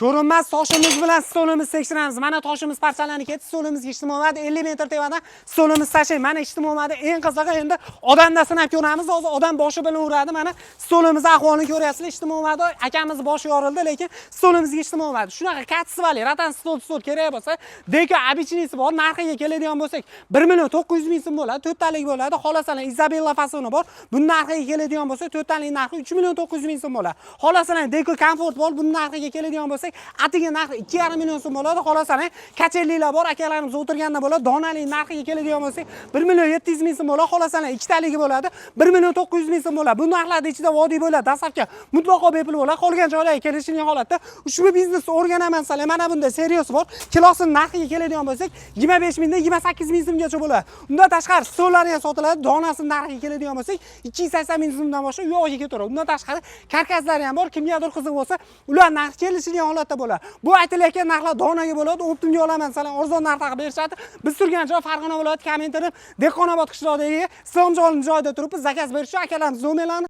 Ko'rinmas toshimiz bilan stolimizni tekshiramiz. Mana toshimiz parchalanib ketdi, stolimizga hech nima bo'lmadi. 50 metr tevadan stolimiz tashlaydi. Mana hech nima bo'lmadi. Eng qizig'i, endi odamda sinab ko'ramiz. Hozir odam boshi bilan uradi. Mana stolimiz ahvolini ko'ryapsizlar, hech nima bo'lmadi. Akamiz boshi yorildi, lekin stolimizga hech nima bo'lmadi. Shunaqa качество li rotan stol kerak bo'lsa, deko обычный si bor. Narxiga keladigan bo'lsak, 1 million 900 ming so'm bo'ladi, to'rttalik bo'ladi. Xohlasalar, Izabella fasoni bor. Buni narxiga keladigan bo'lsak, to'rttalik narxi 3 million 900 ming so'm bo'ladi. Xohlasalar, deko komfort bor. Buni narxiga keladigan bo'lsak, atigi narxi 2,5 million so'm bo'ladi. Xohlasalar, качели lar bor, akalarimiz o'tirganda bo'ladi. Donali narxiga keladigan bo'lsak, 1 million 700 ming so'm bo'ladi. Xohlasalar, ikkitaligi bo'ladi, 1 million 900 ming so'm bo'ladi. Bu narxlarni ichida vodiy bo'ladi, доставка mutlaqo bepul bo'ladi. Qolgan joylarga kelishilgan holatda ushbu biznesni o'rganaman desalar, mana bunday seriyosi bor. Kilosini narxiga keladigan bo'lsak, 25 mingdan 28 ming so'mgacha bo'ladi. Undan tashqari stollar ham sotiladi. Donasini narxiga keladigan bo'lsak, 280 ming so'mdan boshlab u yog'iga ketaveradi. Undan tashqari karkaslari ham bor. Kimgadir qiziq bo'lsa, ular narxi kelishilgan holatda bo'ladi. Bu aytilayotgan narxlar donaga bo'ladi. Оптом ga olaman desalar, arzon narxda qilib berishadi. Biz turgan joy Farg'ona viloyati, Komintern, Dehqonobod qishlog'idagi Islomjon joyida turibmiz. Заказ berish uchun akalarimiz nomerlarini